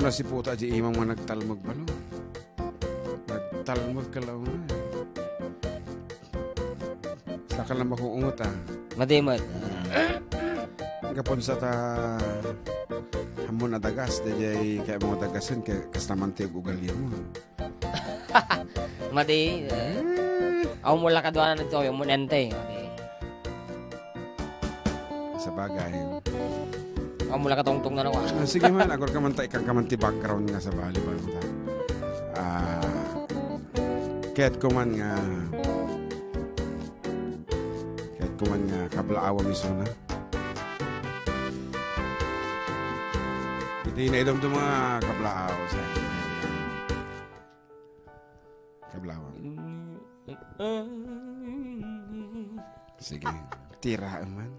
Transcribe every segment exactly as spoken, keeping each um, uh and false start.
Nasiputa di imam nga nagtalmeg balo. Nagtalmeg ka launa. Saka lang makuungot, ah. Madimat. Gapon sa ta, hamon a dagas, dayjay kaya mo dagasen, kaya kasta man ti ug-ugaliem mo. Madi, eh. Eh. Aw mo la kaduanan ito, yung munente. Madi. Sabagay. Aw mo la katungtong na nawa. Ah, sige man, agor ka man ta, ikang ka man ti background nga sa bali, bali ta. Ah, kaya't ko man nga, kaya't ko man nga kablaawan mismo na. Iti naidumdum nga kablaaw sa kablaawan. Sige, tira man.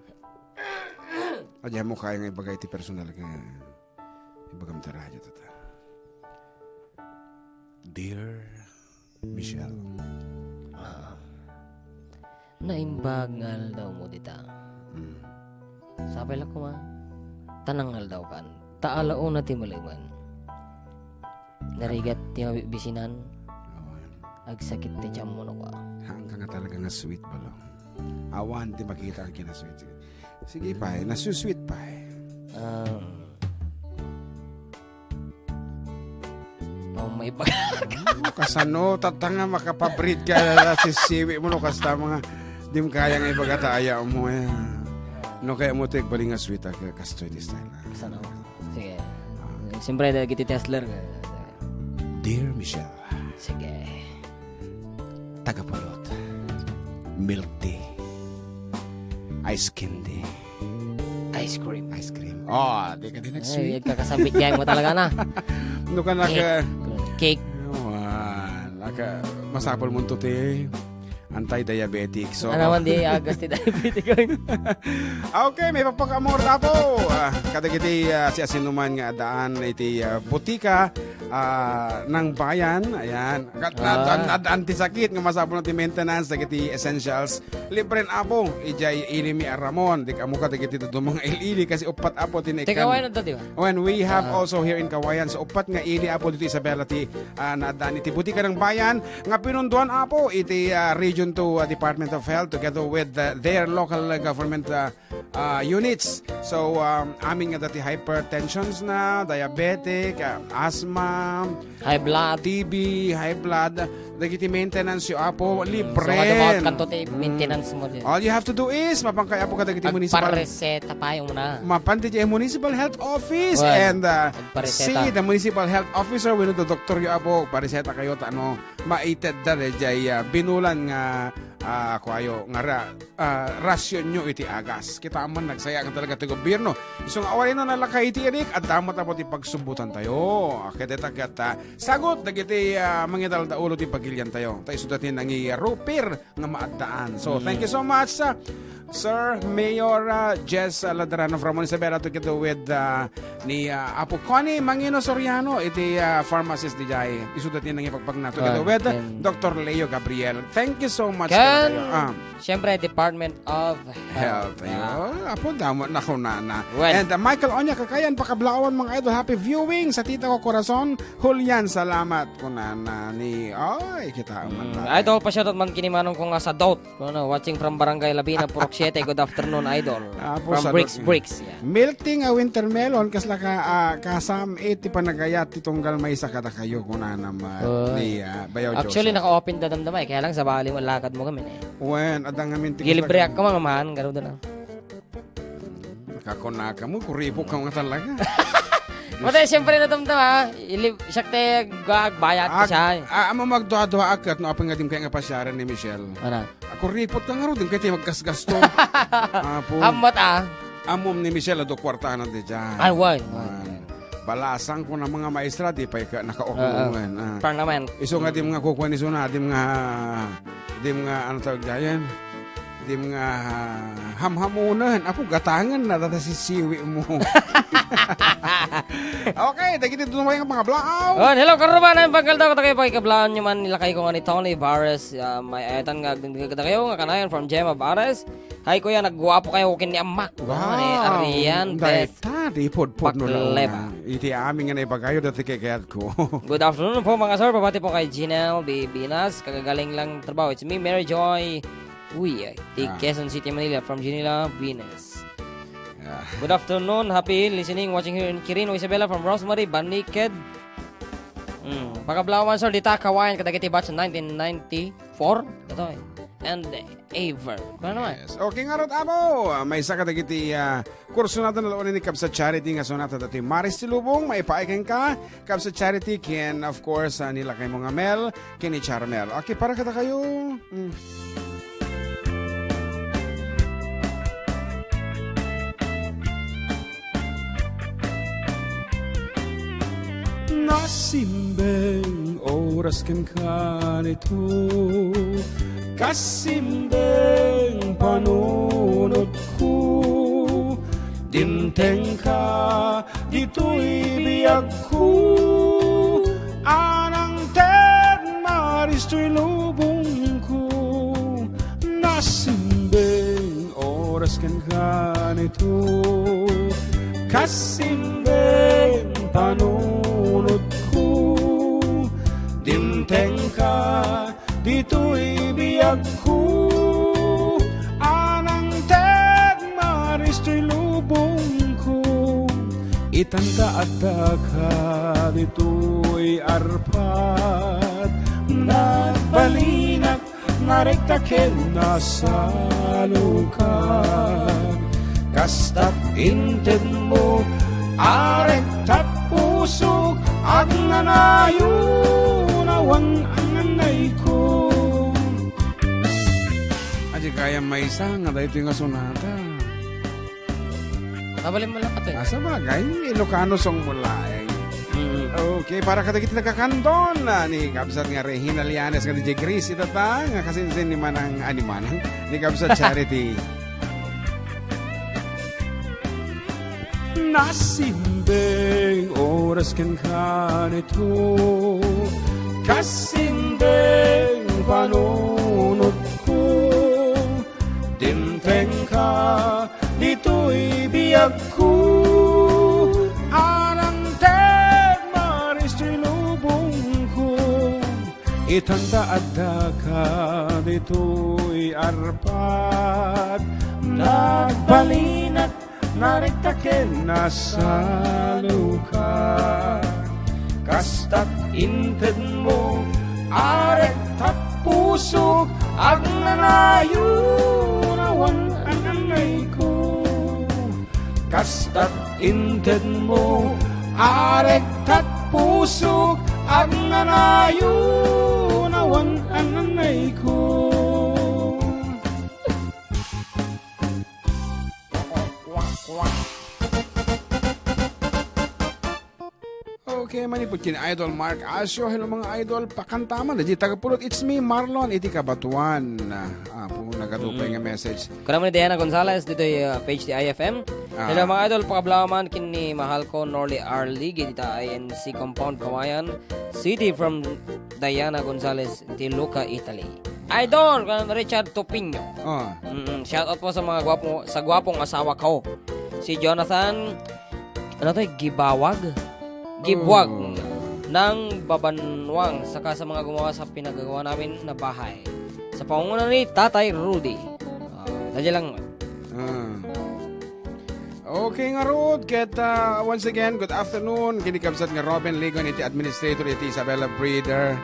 Adi mo kaya nga ibaga iti personal nga ibagam ti radyo, tata. Dear Michelle. Ah. Naimbag nga aldaw mo dita. Mm. Sapay la koma. Tanang aldaw kan. Ta alauna ti maleman. Narigat ti mabibisinan. Awan. Agsakit ti tiyan mo, no, ka. Haan ka nga talaga nga sweet, balo. Awan ti makita ang kinasweet. Sige, pay. Nasusweet, pay. Ah. Oh, may bag- Ano, kasano? Tata nga makapabrit ka, sisiwi mo, no? Kasta mga, di mo kaya nga ibaga ta aya mo, eh. No, kaya mo ito, igbali nga sweet, ah, kastoy ti style, ah. Kasano? Sige. Ah. Siyempre, dagiti ti hustler, eh. Dear Michelle. Sige. Taga Pulot. Milk tea. Ice candy. Ice cream. Ice cream. Oh, di ka din Ay, nag-sweet. Nagkakasambit yan mo talaga na. No ka naka- Cake. Cake. Awan, naka- masapul mo to, te. Anti-diabetic. So, ano man di agas ti diabetic? Okay, may papakamor, Apo. Ah, kadagiti, ah, siasinuman nga addaan iti, ah, butika, ah, ng bayan. Ayan. Kat-, Ah. ad-, ad-, antisakit nga masapul ti maintenance, dagiti essentials. Libren, Apo, ijay ili mi a Ramon. Di ka mo kadagiti dadumang ili kasi upat, Apo, ti Ti naikkan. Kawayan adda, di ba? When we have Ah. also here in Kawayan, so upat nga ili, Apo, dito Isabela ti, ah, naaddaan iti butika ng bayan. Nga pinunduan, Apo, iti, ah, Region two, ah, Department of Health together with, ah, their local, ah, government, ah, ah, units. So, um, amin nga dati hypertensions na, diabetic, ah, asthma, High blood. T B, high blood, dagiti maintenance yo, Apo, Mm, libre. So, what about kanto ti Mm. maintenance mo di? All you have to do is, mapan kay Apo kadagiti municipal. Agpareseta pa yung na. Mapan ti municipal health office Well, and, uh, agpareseta. See the municipal health officer wenno the doctor yo, Apo, pareseta kayo ta ano, maited da dayjay, uh, binulan nga, uh, kuayo, nga ra-, ah, rasyonyo iti agas. Kita man, nagsaya nga talaga ti gobierno. Isu nga awan na nalakay iti irik, adda met, Apo, ti pagsubbutan tayo. Ket deta ket, ah, sagut dagiti, ah, mangidalda ulo ti pagilian tayo. Ta isu dati nangi-rupir nga maaddaan. So, thank you so much, ah, Sir Mayor, ah, Jess, ah, Ladrano from Municipal together with, ah, ni, ah, Apo Connie Mangino Soriano, iti, ah, pharmacist di jay. Isu dati nangipagpagna together Ah, with, ah, ken Doctor Leo Gabriel. Thank you so much Ken talaga. Ah. Siyempre, Department of Health. Health, Ah. Ayun. Apo, damo na kunana. Well. And, uh, Michael Onya, kakayan, pakablaawan, mga idol. Happy viewing sa tita ko, Corazon. Julian, salamat, kunana ni, ay, kita man Mm, tayo. Idol, pa-shoutout man kini manong ko nga sa Dot. No, no, watching from Barangay Labina, Purok siete. Good afternoon, idol. Apo, From sa Bricks, Dot. Bricks. Yeah. Milk tea nga winter melon, kasla ka, ah, kasam iti panagayat ti tunggal maysa kadakayo, kunana man Oy. ni, ah, Bayaw Actually, Joseph. Naka-open da damdama eh. Kaya lang, sabali mo, lakad mo kami eh. Wen, adda ngamin ti Gilibre kasla- ako, mga man, garo da na. Nakakunaka mo, kuripok ka nga talaga. Mate, siyempre, natumtum, ha? Ili-, siyak te, gag-, bayad ko Ag-, siya eh. ah, amo magduha-duha akat, no, apang nga dim kaya nga pasyaran ni Michelle. Ano? Ako ripot ka nga ro, di kay ti maggasgasto. Apo. Amot, ah. Amom ni Michelle, adu kwarta na di dyan. Ay, why? Why? Balasang ko ng mga maestra, di pa ika nakaokungan. Ah, ah. Ah. Parang naman. Iso nga di mga kukuha ni Suna, di mga, di mga, ano tawag dyan? Di mga, ah, hamhamunan. Apo, gatangan na, tata sisiwi mo. Okay, dagiti tunay nga mga blaaw. Oh, hello, karuba na yung pagkaldaw. Katayo, pakikablaan nyo man, nilakay ko nga ni Tony Barres. Ah, may ayatan nga, agdagdag kayo, nga kanayon from Gemma Barres. Hi, kuya, nagguapo kayo ken ni Amak. Wow, ni Arian, Beth. Dayta, di pudpud no Bakleva. Laungan. Iti amin nga naibagayo, dati kay kayat ko. Good afternoon po, mga sir. Pabati po kay Jinel B. Binas. Kagagaling lang trabaho. It's me, Mary Joy. Uy, ay, ti Ah. Quezon City, Manila, from Janila, Venus. Ah. Good afternoon. Happy listening, watching here in Quirino, Isabela, from Rosemary, Baniked. Mm. Pagablawan, sir, dita, kawayan, kadagiti batch nineteen ninety-four. Ito, eh. And ever. Ano naman? Yes. Okay, ngarud, amo. Ah, maysa kadagiti, ah, kursunada nga laonan ni Kabsat Charity nga sunata dati Maris ti Lubong, maipaay kenka, Kabsat Charity, ken, of course, ah, ni lakaymo nga Mel, ken ni Charmel. Okay, para kadakayo. Mm. Nasimbeng oras kenka nito, kasimbeng panunotko, dimtengka ditoy biagko, anangted Maris toy lubongko, nasimbeng oras kenka nito, kasimbeng panunotko, dimtengka ditoy biagko, anangted Maris toy lubongko, itanta addaka ditoy arpat, nagbalinak narekta ken nasaluka. Kastat intedmo, arektat pusok, agnanayon awan angnanayko. Adi kayam maysa nga daytoy nga sonata. Mabalin mo lang, ate. Ah, sabagay, Ilocano song mo laeng. Mm. Okay, para kadagiti nagkakandon, ah, ni kabsat nga Regina Lianes nga D J Grace, itata, nga kasinsin ni Manang, ah, ni Manang, ni kabsat Charity. Nasimbeng oras kenka nito, kasimbeng panunotko, dimtengka ditoy biagko, anangted Maris toy lubongko, itanta addaka ditoy arpat, nagbalinak narekta ken nasaluka. Kastat intedmo, arektat pusok, agnanayon awan angnanayko. Kastat intedmo, arektat pusok, agnanayon awan angnanayko. Okay, manipud ken Idol Mark Asio. Hello, mga idol. Pakanta man. Di taga Pulot, it's me, Marlon, iti Kabatuan. Ah, apo, nagadu pay Mm. nga message. Kuna man ni Diana Gonzalez, ditoy, ah, page ti I F M. Ah. Hello, mga idol. Pakablaman ken ni mahal ko, Norly Arlig, dita I N C compound, Kawayan City, from Diana Gonzalez, ti Lucca, Italy. Idol, kan Richard Topinio. Oh. Mm, shout out po sa mga gwapo, sa gwapong asawa ko. Si Jonathan, ano to, Gibawag? Gibwag. Oh. Ng Babanwang, saka sa mga gumawa sa pinagagawa namin na bahay. Sa pangunguna ni Tatay Rudy. Ah, nadya lang. Ah. Okay, ngarud, ket, ah, once again, good afternoon. Kini kabsat nga Robin Ligon iti administrator iti Isabela Breeder.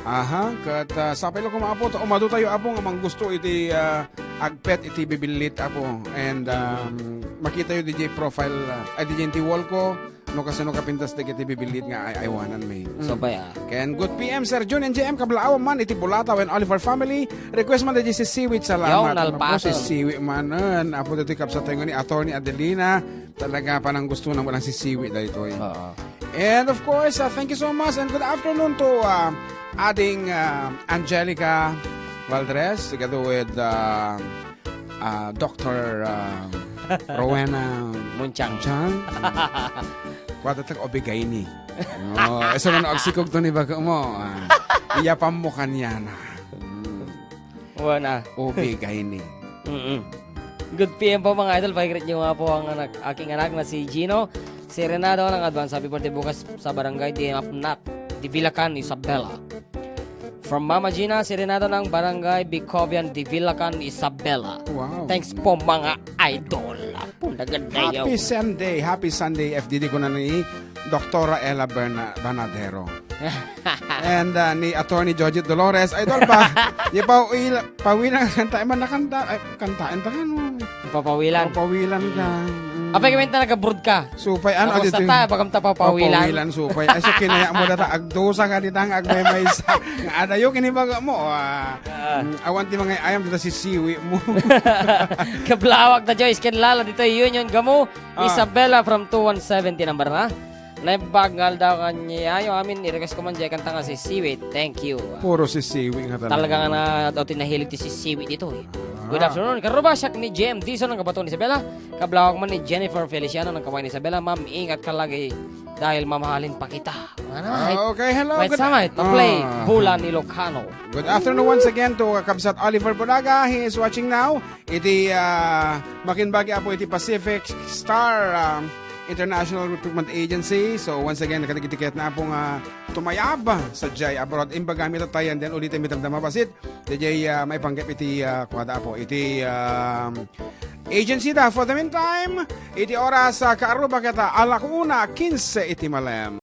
Aha, ket, ah, sapay la koma, Apo, ta umadu tayo, Apo, nga manggusto iti, ah, agpet iti bibillit, Apo. And, um, makitayo D J profile, ah, ay, D J iti wall ko, no kasano kapintas dagiti bibillit nga ay-aywananmi. Mm. So, pay, ah. Ken good P M, Sir Jun and J M, kablaawan man iti Bulata and Oliver family. Request man dagiti Sisiwit, salamat. Yaw, nalpasen. Apo, Sisiwit manen. Apo, ditoy kabsat tayo nga ni Attorney Adelina. Talaga, pananggusto na walang Sisiwit daytoy. Oo. And of course, uh, thank you so much and good afternoon to, uh, Ading, uh, Angelica Valdres, together with, uh, uh, Doctor, uh, Rowena Munchang. Munchang. Kuwada tag obigay ni. Oh, isa man agsikog to ni baga mo. Ah, iyapam mo kanyana. Mm. Wana. Obigay ni. Mm-mm. Good P M po, mga idol. Pakigreet nyo nga po ang anak, aking anak na si Gino Serenado, ng advance happy birthday bukas sa barangay Diapnat, Divilacan, Isabela. From Mama Gina Serenado ng barangay Bicobian, Divilacan, Isabela. Wow. Thanks po, mga idol. Punta ganda Happy Sunday. Happy Sunday, F D D ko na ni Doktora Ella Berna- Banadero. And uh, ni Attorney Jojit Dolores. Idol ba? Di pa uil- pawilan kanta. Ay, man nakanta. Ay, kantaan ta kano. Papawilan. Pawilan ka. Mm. Apay kami ta nagabroad ka. Supay, ano Tapos dito? Tata, bagam ta papawilan. Papawilan, supay. Ay, so kinaya mo data. Agdusa ka dita nga agmaymaysa. Nga adayo, kinibaga mo. Ah, Ah. mm, awan ti mga ayam dito si siwi mo. Kablawag na Joyce Kenlala dito, Union Gamu, Ah. Isabela from two one seven ti number na. Naimbag nga aldaw kaniayo amin, i-request ko man jay kanta nga si Siwi. Thank you. Puro si siwi nga talaga. Talaga nga na daw tinahilig ti si Siwi dito eh. Good Ah. afternoon. Karuba siya ni J M Dizon ng Kabaton Isabela. Kablawag man ni Jennifer Feliciano ng Kawayan Isabela. Ma'am, ingat ka lagi dahil mamahalin pa kita. Ano? Ah, okay, hello. Wait, Good- sa may, to play Ah. Bulan Ilocano. Good afternoon once again to Kabsat Oliver Bonaga. He is watching now. Iti ah, makinbagi apo iti Pacific Star ah, International Recruitment Agency. So once again, nakadikit-dikit na apo nga tumayab sa Jai Abroad. Imbagami tattayan din ulit ang mitang damabasit. Jai ah, maipanggap iti ah, kuwada apo. Iti ah, agency da. For the meantime, iti oras sa Kaaruba kita, alas una quince iti malem.